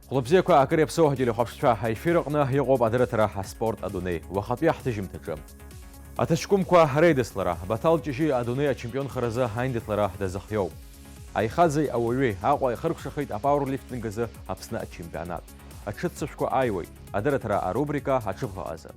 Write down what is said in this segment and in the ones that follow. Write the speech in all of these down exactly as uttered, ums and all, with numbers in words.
Хәлыбзиақәа, акыр иаԥсоу ҳтелехәаԥшцәа, аефир аҟны иҟоуп адырраҭара «Аспорт адунеи» уахатәи ҳҭыжьымҭаҿы. Аҭаҷкәымқәа реидаслара, Баҭал Ҷыжьиа адунеи ачемпионхаразы аиндаҭлара дазыхиоуп. Аихаӡеи ауаҩи Аҟәа ихыркәшахеит апауерлифтинг азы Аԥсны ачемпионат. Аҽыццышәқәа ааиуеит, адырраҭара арубрика аҽыбӷаҟазы.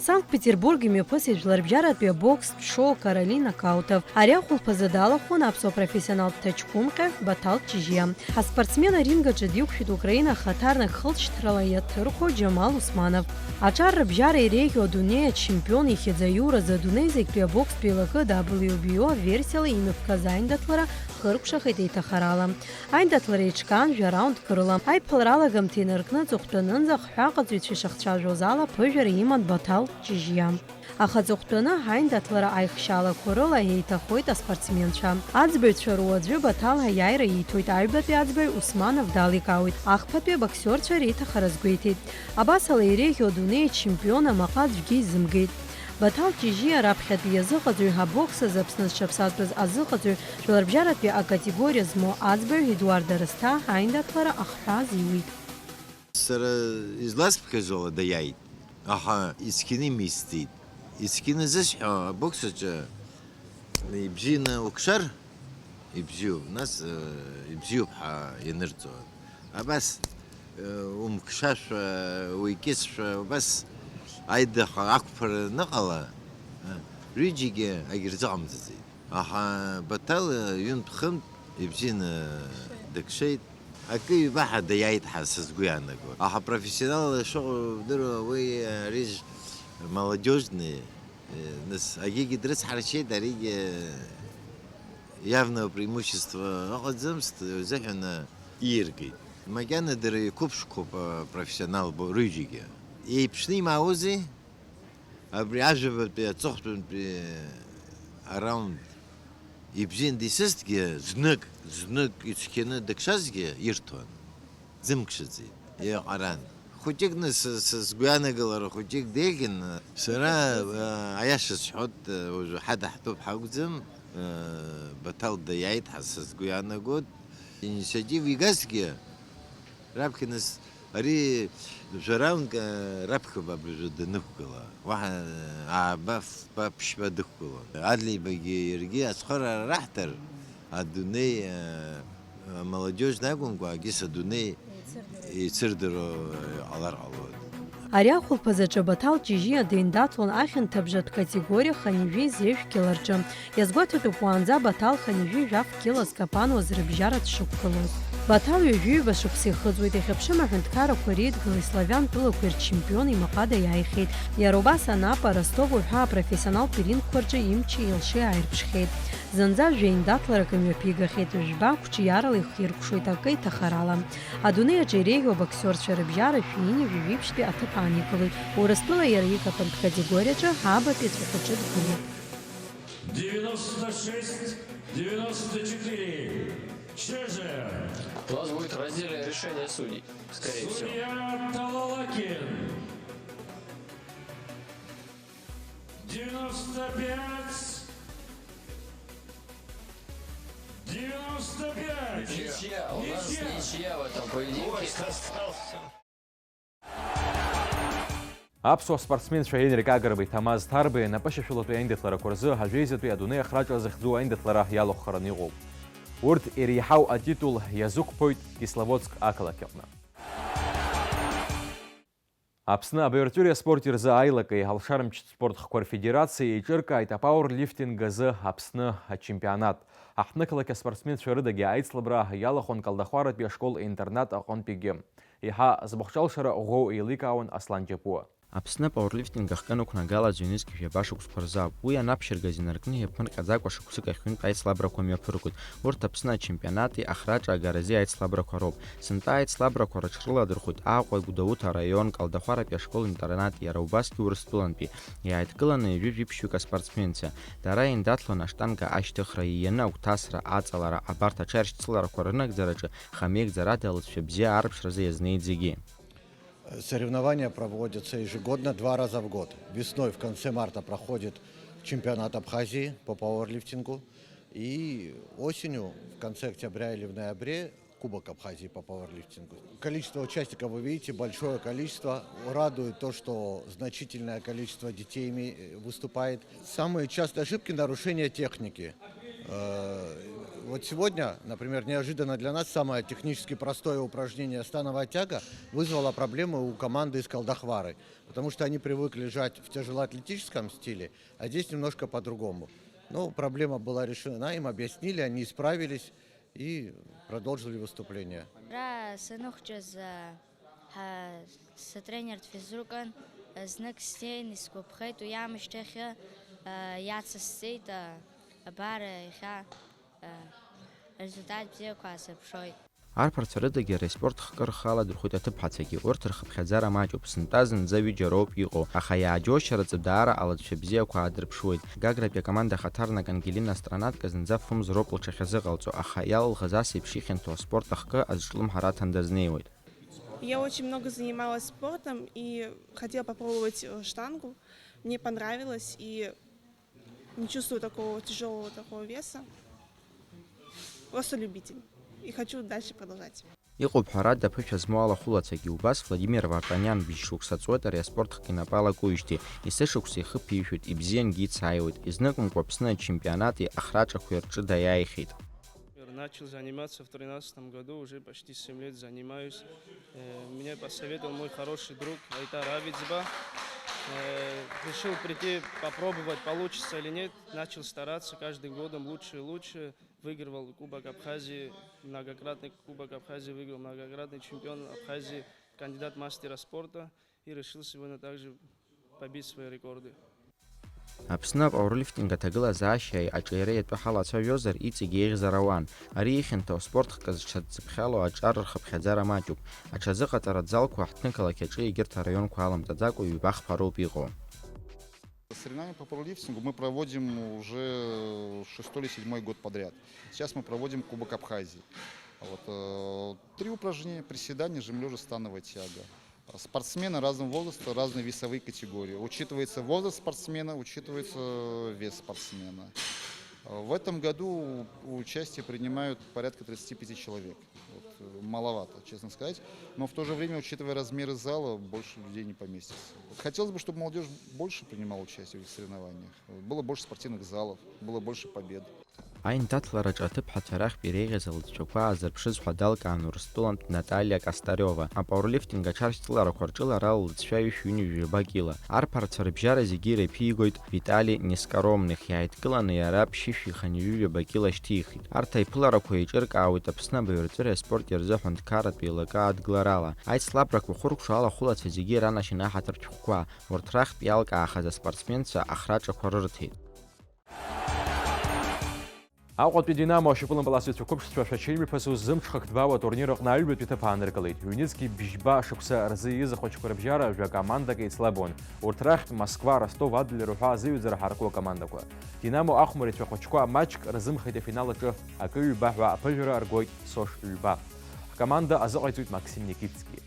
Санкт-Петербург имҩаԥысит жәларбжьаратәи абокстә шоу Каролина Каутов. Ари ахәылԥазы далахәын аԥсуа профессионалтә ҭаҷкәымҟьа Баҭал Ҷыжьиа. Аспортсмен аринг аҿы диқәшәеит Украина ахаҭарнак хылҵшьҭрала иаҭырхуа Џьамал Усманов. Аҿар рыбжьара иреиӷьу адунеи ачемпион, ихьӡ аиуразы адунеи зегьтәи абокстә еилакы W B O аверсиала инықәкыз аиндаҭлара хыркәшахеит еиҭахарала. Аиндаҭлара еиҿкаан жәа раундк рыла. Аиԥылара алагамҭа инаркны аҵыхәтәанынӡа ахҳәааҟаҵаҩцәа ишахцәажәоз ала аԥыжәара иман Баҭал Ҷыжьиа. Аха аҵыхәтәаны аиндаҭлара аихшьаалақәа рыла еиҭахоит аспортсменцәа. Аӡбаҩцәа руаӡәы Баҭал аиааира ииҭоит, аҩбатәи аӡбаҩ Усманов даликаауеит, ахԥатәи абоксиорцәа реиҭахара азгәеиҭеит. Абасала иреиӷьу адунеи ачемпион амаҟа аӡәгьы изымгеит. Баҭал Ҷыжьиа раԥхьатәи иазыҟаҵаҩ, абокс азы Аԥсны зҽаԥсазтәыз азыҟаҵаҩ, жәларбжьаратәи акатегориа змоу аӡбаҩ Едуард Арасҭа аиндаҭлара ахҳәаа зиуит. Сара изласԥхьаз ала даиааит, аха ицқьаны имисӡеит. Ицқьаны зысҳәо, абокс аҿы ибзианы укшар, ибзиоуп, нас, э, ибзиоуп ҳәа ианырҵо. Абас, э, умкшашәа, уикьысшәа, убас аидаха ақәԥара аныҟала, э, рҩыџьегьы агьырзыҟамҵаӡеит. Аха Баҭал ҩынтә-хынтә ибзианы дыкшеит. Акы ҩбаҳа даиааит ҳәа са сгәы иаанагоит. Аха профессионал шыҟоу бдыруа, уи, э, ари ж-, молодежный, э, нас, агьигьы дрыцҳаршьеит, аригьы явного преимущества ыҟаӡамызт, изыҳәаны ииргеит. Макьана дара еиқәыԥшқоуп, э, профессионал бо-, рҩыџьегьы. Еиԥшны имааузи? Абри ажәабатәи аҵыхәтәантәи араунд ибзиан дисызҭгьы, знык, знык ицқьаны дыкшазгьы ирҭон, дзымкшаӡеит, иҟаран. Хәыҷыкны сы-, сы-, сгәы ианагалара хәыҷык деиӷьын, сара, а, аиаша сҳәот, уажәы ҳадаҳтәуп ҳакәӡам, а, Баҭал даиааит ҳәа са сгәы иаанагот, инициатива игазҭгьы, раԥхьа нас ари жәараунк, э, раԥхьаба абыржәы данықәгыла, уаҳа, э, ааба, фба, ԥшьба дықәгылон. Адлеибагьы иаргьы ацхыраара раҳҭар, адунеи, э, амолодежь акәымкәа, агьыс адунеи еицырдыруа, э, ҟалар ҟалоит. Ари ахәылԥазаҿы Баҭал Ҷыжьиа деиндаҭлон ахьынҭабжатә категориа хынҩажәи зежә кьыла рҿы. Иазгәаҭатәуп, уаанӡа Баҭал хынҩажәи жәаф кьылас капануаз рыбжьара дшықәгылоз. Баҭал ҩажәи ҩба шықәса ихыҵуеит, иахьа ԥшым аҳәынҭқаррақәа реидгылеи славиан тәылақәеи рчемпион имаҟа даиааихьеит. Иара убас Анапа, Ростов уҳәа апрофессионалтә рингқәа рҿы имчи илшеи ааирԥшхьеит. Зынӡа жәеиндаҭларак имҩаԥигахьеит, жәба қәҿиарала ихиркәшоит акы иҭахарала. Адунеи аҿы иреиӷьу абоксиорцәа рыбжьара шәи ини жәаҩеиԥшьтәи аҭыԥ ааникылоит. Урыстәыла иара икапантә категориаҿы ҳабатәи ацәаҳәаҿы дгылоуп. Девяносто шесть, девяносто четыре. Чижия. У нас будет раздельное решение судей, скорее всего. Судья Талалакин. Девяносто пять. Девяносто пять. Ничья. У нас ничья в этом поединке. Аԥсуа спортсменцәа Енрик Агрбеи Ҭамаз Ҭарбеи анапышьашәалатәи аиндаҭларақәа рзы ажәеизатәи адунеи ахраҿа захьӡу аиндаҭлара иалахәхараны иҟоуп. Урҭ иреиҳау атитул иазықәԥоит Кисловодск ақалақь аҟны. Аԥсны абаҩрҵәыреи аспорти рзы аилакеи алшарамчтә спорт хқәа рфедерациеи еиҿыркааит апауерлифтинг азы Аԥсны ачемпионат. Аҳҭнықалақь аспортсменцәа рыдагьы аицлабра иалахәын Калдахәаратәи ашкол-интернат аҟынтәигьы. Еиҳа змахәҿалшара ӷәӷәоу еиликаауан Аслан Џьапуа. Аԥсны апауерлифтинг ахкы анықәнагала аӡәы ҩнызқьи жәаба шықәсқәа рзы ауп. Уи анаԥшьыргаз инаркны иаԥынҟьаӡакәа шықәсык ахьҩынтә аицлабрақәа мҩаԥыргоит. Урҭ Аԥсны ачемпионати ахраҿа агарази аицлабрақәа роуп. Сынтәа аицлабрақәа рыҽрыладырхәит Аҟәа, Гәдоуҭа араион, Калдахәаратәи ашкол-интернат, иара убасгьы Урыстәылантәи. Иааидкыланы ҩажәи жәиԥшьҩык аспортсменцәа. Дара еиндаҭлон аштанга ашьҭыхра, иианы агәҭасра, аҵалара, абарҭ аҽаршьцыларақәа рынагӡараҿы хамеигӡарада лҵшәа бзиа арԥшразы иазнеит зегьы. Соревнования проводятся ежегодно два раза в год. Весной, в конце марта, проходит чемпионат Абхазии по пауэрлифтингу. И осенью, в конце октября или в ноябре, Кубок Абхазии по пауэрлифтингу. Количество участников, вы видите, большое количество. Радует то, что значительное количество детей име- выступает. Самые частые ошибки — нарушение техники. Э, Вот сегодня, например, неожиданно для нас самое технически простое упражнение — становая тяга, вызвало проблемы у команды из Колдахвары, потому что они привыкли жать в тяжелоатлетическом стиле, а здесь немножко по-другому. Но проблема была решена, им объяснили, они исправились и продолжили выступление. Ара саныхәҷыз, а, ҳа-, сатренерт физрукын, знык сцеин, исгәаԥхеит, уи аамышьҭахь, а, иацысҵеит, а, абар, иахьа, а, результат бзиақәа аасырԥшуеит. Арԥарцәа рыдагьы ари аспорт хкы рхы аладырхәит аҭыԥҳацәагьы. Урҭ рхыԥхьаӡара маҷуп, зынтәа-зынӡа ҩыџьа роуп иҟоу, аха иааџьоушьаратәы даара алҵшәа бзиақәа аадырԥшуеит. Гагратәи акоманда ахаҭарнак Ангелина Странатка зынӡа фымз роуп лҽахьазыҟалҵо, аха иалылхыз ас еиԥш ихьанҭоу аспорт ахкы азҿлымҳара аҭан дазнеиуеит. Я очень много занималась спортом и хотела попробовать, э, штангу. Мне понравилось, и не чувствую такого тяжёлого такого веса. Просто любитель. И хочу дальше продолжать. Иҟоуп ҳәарада аԥышәа змоу алахәылацәагьы, убас Владимир Вартаниан быжь шықәса ҵуеит ари аспорт хкы инапы алакуижьҭеи, есышықәса ихы ԥижәоит, ибзиангьы ицааиуеит, изныкымкәа Аԥсны ачемпионати ахраҿақәеи рҿы даиааихьеит. Начал заниматься в тринадцатом году, уже почти семь лет занимаюсь. Э, мне посоветовал мой хороший друг Айтар Авицба. Э, решил прийти, попробовать, получится или нет. Начал стараться, каждым годом лучше и лучше. Выигрывал Кубок Абхазии, многократный Кубок Абхазии выиграл, многократный чемпион Абхазии, кандидат мастера спорта. И решил сегодня также побить свои рекорды. Аԥсны апауэрлифтинг аҭагылазаашьеи аҿиареи атәы ҳалацәажәозар, иҵегь еиӷьзар ауан. Ари ихьанҭоу аспорт хкы зҽадҵыԥхьало аҿар рхыԥхьаӡара маҷуп. Аҽазыҟаҵаратә залқәа ҳҭнықалақь аҿы егьырҭ араионқәа аламҵаӡакәа ҩба-хԥа роуп иҟоу. Соревнования по пауэрлифтингу мы проводим уже шестой или седьмой год подряд. Сейчас мы проводим Кубок Абхазии. Вот, э, три упражнения: приседания, жим лёжа, становая тяга. Спортсмены разного возраста, разные весовые категории. Учитывается возраст спортсмена, учитывается вес спортсмена. В этом году участие принимают порядка тридцати пяти человек. Вот, э, маловато, честно сказать. Но в то же время, учитывая размеры зала, больше людей не поместится. Вот хотелось бы, чтобы молодёжь больше принимала участие в этих соревнованиях. Было больше спортивных залов, было больше побед. Аиндаҭлараҿы аҭыԥҳацәа рахьтә иреиӷьыз алҵшәақәа аазырԥшыз ҳәа далкаан Урыстәылантә Наталиа Костарева. Апауэрлифтинг аҽаршьҭларақәа рҿы лара ллҵшәа ҩышәи ҩынҩажәи жәаба кила. Арԥарцәа рыбжьара зегьы иреиԥигоит Витали Нескоромных, иааидкыланы иара ԥшьышәи хынҩажәи жәаба кила шьҭихит. Арҭ аиԥыларақәа еиҿыркаауеит Аԥсны абаҩрҵәыреи аспорти рзы аҳәынҭқарратә еилакы адгыларала. Аицлабрақәа хәыркәшо алахәылацәа зегьы иранашьан аҳаҭыртә шәҟәқәа, урҭ рахьтә иалкаахаз аспортсменцәа ахраҿақәа рырҭеит. Аҟәатәи Динамо ашьапылампыласҩцәа қәыԥшцәа Шәачеимҩаԥыс уззымҽхак ҭбаау атурнир аҟны аҩбатәи ҭыԥ ааныркылеит. Ҩнызқьи бжьба шықәса рзы ииз ахәыҷқәа рыбжьара жәа-командак еицлабуан. Урҭ рахьтә Москва, Ростов, Адлер уҳәа азыҩаӡара ҳарку акомандақәа. Динамо ахәмарицәа ахәыҷқәа маҷк рзымхеит афинал аҿы, акы ҩба ҳәа аԥыжәара аргоит Сош ҩба. Ҳкоманда азыҟаиҵоит Максим Никитски.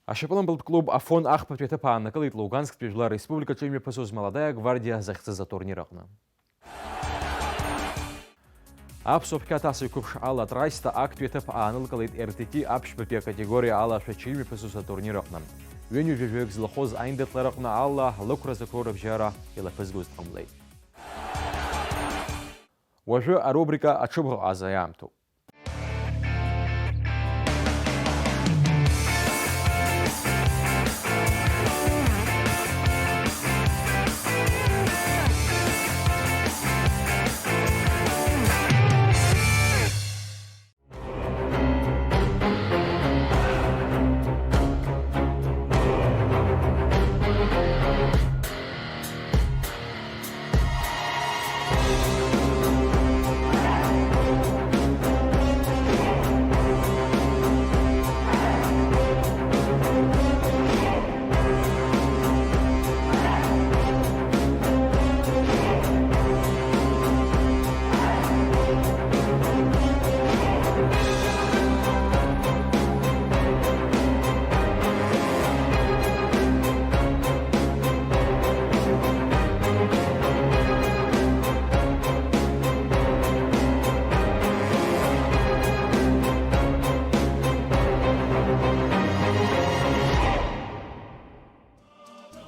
Ашьапылампылтә клуб Афон ахԥатәи аҭыԥ ааннакылеит Лугансктәи Жәлар Республикаҿы имҩаԥысуаз Молодая гвардиа захьӡыз атурнир аҟны. Аԥсуа қьаҭас иқәыԥш ала Трасита актәи аҭыԥ аанылкылеит Р Т Т аԥшьбатәи акатегориа алашәача имҩаԥысуаз атурнир аҟны. Ҩынҩажәа жәаҩык злахоз аиндаҭлара аҟны ала лықәра зықәу рыбжьара илаԥызгоз ҟамлеит. Уажәы арубрика аҽыбӷаҟаза иаамҭоуп.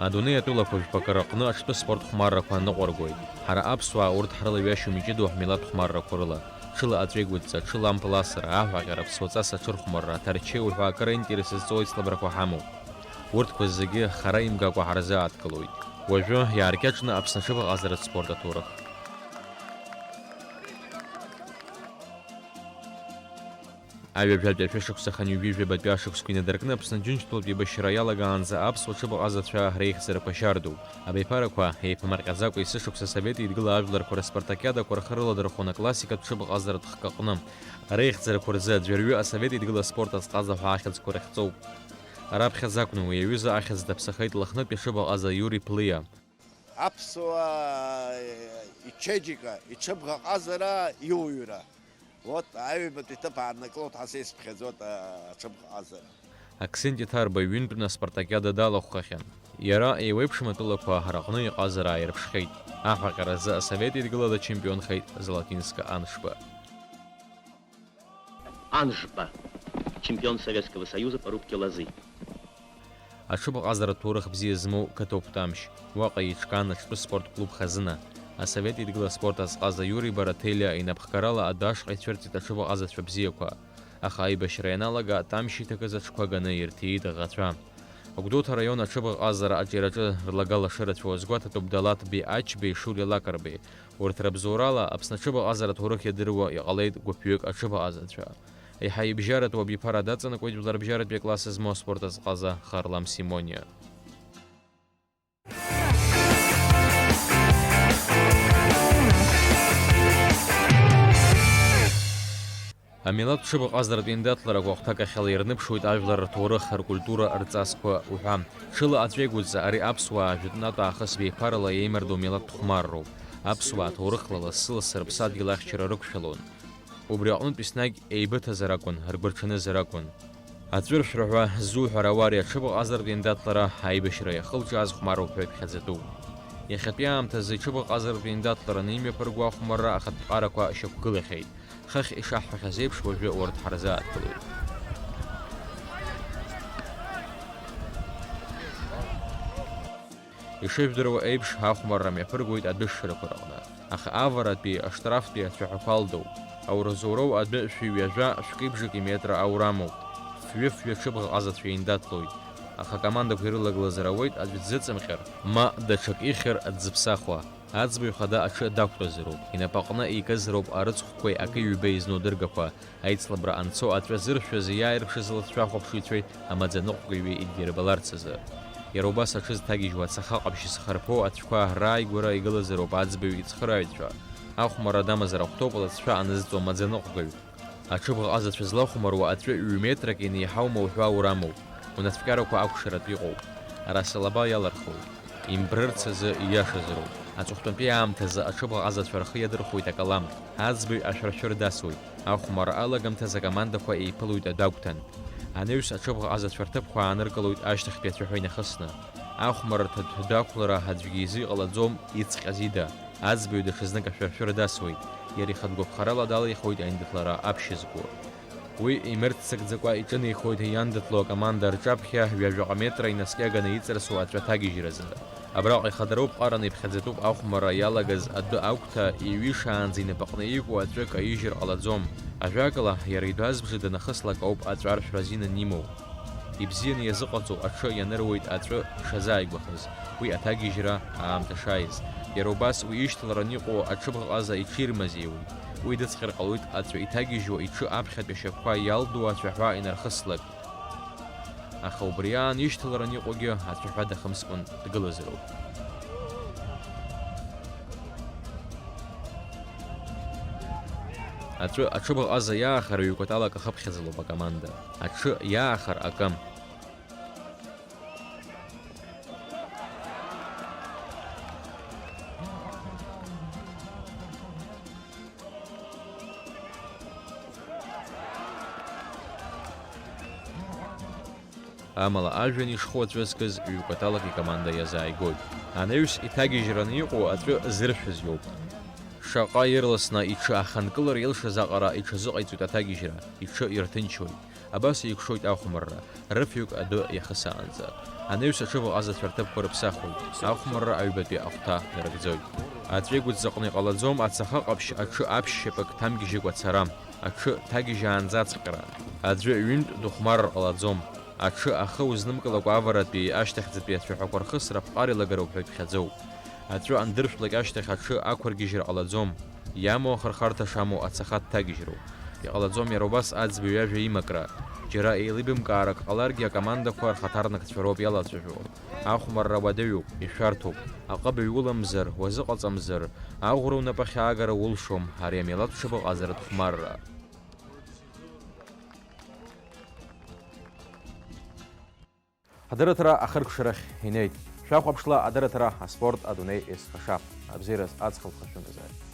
Адунеи атәылақәа жәпакы рыҟны аҽтәы спорт хәмаррақәа аныҟәыргоит. Ҳара аԥсуаа урҭ ҳрылаҩашьом иҷыдоу ҳмилаҭ хәмаррақәа рыла, ҽыла аҵәеигәыдҵа, ҽыла ампыласра, аҳәаҟьара, ԥсуаҵас аҽырхәмарра, аҭарчеиу ҳәа акыр аинтерес зҵоу аицлабрақәа ҳамоуп. Урҭқәа зегьы хара имгакәа ҳарзааҭгылоит. Уажәы иааркьаҿны Аԥсны аҽыбӷаҟазаратә спорт аҭоурых. Аҩажәатәи ашәышықәса хынҩажәи жәабатәи ашықәсқәа инадыркны Аԥсны Џьынџьтәылатә еибашьра иалагаанӡа аԥсуа ҽыбӷаҟазацәа реихьӡарақәа шьардоуп. Абиԥарақәа еиԥмырҟьаӡакәа есышықәса Асовет Еидгыла ажәларқәа рыспартакиадақәа рхы рыладырхәон аклассикатә ҽыбӷаҟазаратә хкы аҟны. Реихьӡарақәа рзы аӡәырҩы Асовет Еидгыла аспорт азҟаза ҳәа ахьӡқәа рыхьӡоуп. Раԥхьаӡа акәны уи аҩыза ахьӡ даԥсахеит Лыхнытәи аҽыбӷаҟаза Иури Плиа. Аԥсуаа ичеиџьыка, иҽыбӷаҟазара, иуаҩра. Вот, аҩбатәи ҭыԥ ааннакылоит ҳәа сеицыԥхьаӡоит, а, аҽыбӷаҟазара. Аксенти Ҭарба ҩынтәны аспартакиада далахәхахьан. Иара еиуеиԥшым атәылақәа рҟны иҟазара ааирԥшхьеит. Аҳәаҟьаразы Асовет Еидгыла дачемпионхеит Золотинска Аншба. Аншба, чемпион Советского Союза по рубке лозы. Аҽыбӷаҟазаратә ҭоурых бзиа змоу қыҭоуп Тамшь. Уаҟа еиҿкаан аҽтәы спорт клуб Хазына. Асовет Еидгыла аспорт азҟаза Иури Бараҭелиа инапхгарала адәы ашҟа ицәырҵит аҽыбӷаҟазацәа бзиақәа. Аха аибашьра ианалага, Тамшь иҭакыз аҽқәа ганы ирҭиит аӷацәа. Гәдоуҭа араион аҽыбӷаҟазара аҿиараҿы рлагала шырацәоу азгәаҭатәуп Далаҭ-беи Ачбеи, Шули Лакрбеи. Урҭ рыбзоурала, Аԥсны аҽыбӷаҟазара аҭоурых иадыруа иҟалеит гәыԥҩык аҽыбӷаҟазацәа. Еиҳа ибжьаратәу абиԥара даҵанакуеит жәларбжьаратәи акласс змоу аспорт азҟаза Харлам Симониа. Амилаҭ ҽыбӷаҟазаратә еиндаҭларақәа ахәҭакахьала ирныԥшуеит ажәлар рҭоурых, ркультура, рҵасқәа уҳәа. Ҽыла аҵәеигәыдҵа ари аԥсуаа жәытәнатә аахыс беиԥарала еимардоу милаҭ хәмарроуп. Аԥсуаа ҭоурыхла лассы-лассы рыԥсадгьыл ахьчара рықәшәалон. Убри аҟнытә еснагь еибыҭазар акәын, ргәырҽанызар акәын. Аҵәыршәра ҳәа ззуҳәар ауа ари аҽыбӷаҟазаратә еиндаҭлара аибашьра иахылҿиааз хәмаруп ҳәа иԥхьаӡатәуп. Иахьатәи аамҭазы иҽыбӷаҟазаратә еиндаҭлараны имҩаԥырго ахәмарра ахатә ԥҟарақәа шьақәгылахьеит. Хыхь ишаҳҳәахьаз еиԥш, уажәы урҭ ҳарзааҭгылоит. Ишыжәдыруа еиԥш, ахәмарра мҩаԥыргоит адәышшарақәа рҟны, аха аваратәи, аштрафтәи ацәаҳәақәа алдоуп. Ауразоуроу адәы шәи ҩажәа, шәкы ибжаки метра аура амоуп. Фҩы-фҩы аҽыбӷаҟазацәа еиндаҭлоит, аха акомандақәа ирылагылазар ауеит аӡә дзыҵымҟьар, ма даҽак ихьыр дзыԥсахуа. Аӡбаҩ хада аҽы дақәтәазароуп, инапаҟны икызароуп арыцхәқәеи акы-ҩбеи зну адыргақәа, аицлабра анцо аҵәа зыршәыз иааирԥшыз лыҵшәа ахәаԥшыҩцәеи амаӡаныҟәгаҩи идирбаларц азы. Иара убас аҽы зҭагьежьуа ацаха ҟаԥшь зхарԥоу ацәқәа рааигәара игылазароуп аӡбаҩ ицхырааҩцәа. Ахәмарра дамазар ахәҭоуп лыҵшәа анызҵо амаӡаныҟәгаҩ. Аҽыбӷаҟазацәа злахәмаруа аҵәы ҩ-метрак инеиҳаума уҳәа аурамоуп, унацәкьарақәа акәшаратә иҟоуп. Ара салаба иалырхуеит. Имбрырц азы ииашазароуп. Аҵыхәтәантәи аамҭазы аҽыбӷаҟазацәа рхы иадырхәоит акалам. Аӡбаҩ ашәыршәыр дасуеит. Ахәмарра алагамҭазы акомандақәа еиԥылоит адәагәҭан. Анаҩс аҽыбӷаҟазацәа рҭыԥқәа ааныркылоит ашьҭахьтәи ацәаҳәа инахысны. Ахәмарра ҭыдәҭәы дақәлара аӡәгьы изы иҟалаӡом, иҵҟьаз ида. Аӡбаҩ даҽазнык ашәыршәыра дасуеит, иара ихатә гәаԥхарала далихуеит аиндаҭлара аԥшьызго. Уи имырццакӡакәа иҿынеихоит иандаҭло акоманда рҿаԥхьа ҩажәаҟа метра инаскьаганы иҵарсу аҵәа ҭагьежьразы. Абраҟа ихадароуп ҟараны иԥхьаӡатәуп ахәмарра иалагаз адәы агәҭа иҩышаанӡа инапаҟны иҟоу аҵәы каижьыр ҟалаӡом. Ажәакала, иара идәазбжа данахыслак ауп аҵәа аршәра азин анимоу. Ибзианы иазыҟаҵоу аҽы ианыруеит аҵәы шазааигәахаз, уи аҭагьежьра аамҭа шааиз. Иара убас уи ишьҭалараны иҟоу аҽыбӷаҟаза иҽирмазеиуеит. Уи дыцҟьар ҟалоит аҵәы иҭагьежьуа иҽы аԥхьатәи ашьапқәа иалдуу ацәаҳәа инархыслак. Аха убри аан ишьҭаларан иҟоугьы ацәаҳәа дахымскәан дгылазароуп. Аҵәы аҽыбӷаҟаза иаахар ҩ-кәаталак ахыԥхьаӡалоуп акоманда. Аҽы иаахар акы. Амала ажәҩан ишху аҵәы зкыз ҩ-кәаталак икоманда иазааигоит. Анаҩс иҭагьежьраны иҟоу аҵәы зыршәыз иоуп. Шаҟа ирласны иҽы аханкылара илшаз аҟара иҽазыҟаиҵоит аҭагьежьра, иҽы ирҭынчуеит. Абас еикәшоит ахәмарра, рыфҩык адәы иахысаанӡа. Анаҩс аҽыбӷаҟазацәа рҭыԥқәа рыԥсахуеит, ахәмарра аҩбатәи ахәҭа нарыгӡоит. Аҵәа игәыҵаҟны иҟалаӡом ацаха ҟаԥшь аҽы аԥшь шьапык ҭамгьежьыкәа ацара, аҽы ҭагьежьаанӡа ацҟьара. Аӡәы ҩынтә дыхәмарыр ҟалаӡом. Аҽы ахы узнымкылакәа аваратәи ашьҭахьӡатәи ацәаҳәақәа рхысра аԥҟара илагароуп ҳәа иԥхьаӡоуп. Аҵәы андыршәлак ашьҭахь аҽы ақәыргьежьыр ҟалаӡом, иамоу ахырхарҭа шамоу ацаха дҭагьежьроуп. Иҟалаӡом иара убас аӡбаҩ иажәа имакра. Џьара еилибамкаарак ҟаларгьы акомандақәа рхаҭарнакцәа роуп иалацәажәо. Ахәмарра уадаҩуп, ишәарҭоуп. Аҟыбаҩ уламзар, уазыҟаҵамзар, аӷәра унапы ахьаагара улшом, ари амилаҭ ҽыбӷаҟазаратә хәмарра. Адырраҭара ахыркәшарахь инеит. Шәахәаԥшла адырраҭара аспорт адунеи езхаша. Абзиараз аҵх алхашәымазааит.